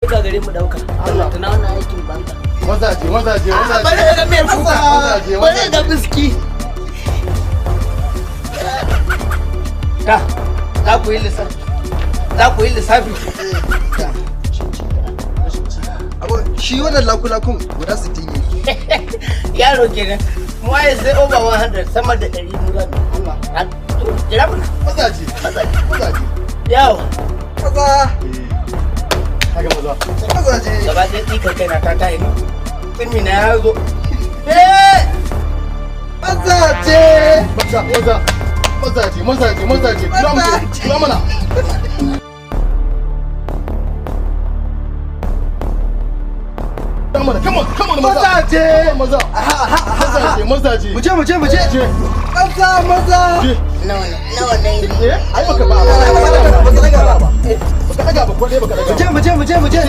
Gagare mu dauka. Allah. Tuna wannan aikin banka. Mazaje, mazaje, mazaje. Bari ga miyar kuka. Mazaje, bari ga biski. Ta, za ku yi lissafi. Za ku yi lissafi. Shi wannan lakulakun guda 60 ne. Yaro kenan. Mu ai sai over 100, sama da 100 mu za mu. Allah. Ah, to, jira mana. Mazaje, mazaje. Mazaje. Yawo. Maza. Kaga maza. Mazaje. Gaba ɗaya tsikar kai na ta tayi ne. Tsimi na ya zo. Eh! Mazaje. Maza, maza. Mazaje, mazaje, mazaje. Kula mu, kula mana. Kula mana, come on, come on, maza. Mazaje. Come on, maza. Mazaje, mazaje. Muje, muje, muje. Je. Maza, maza. Je. Nawa ne? Nawa ne? Eh, ai baka ba. Baka daga ba. Baka daga ba, ko dai baka daga. Muje, muje, muje, muje.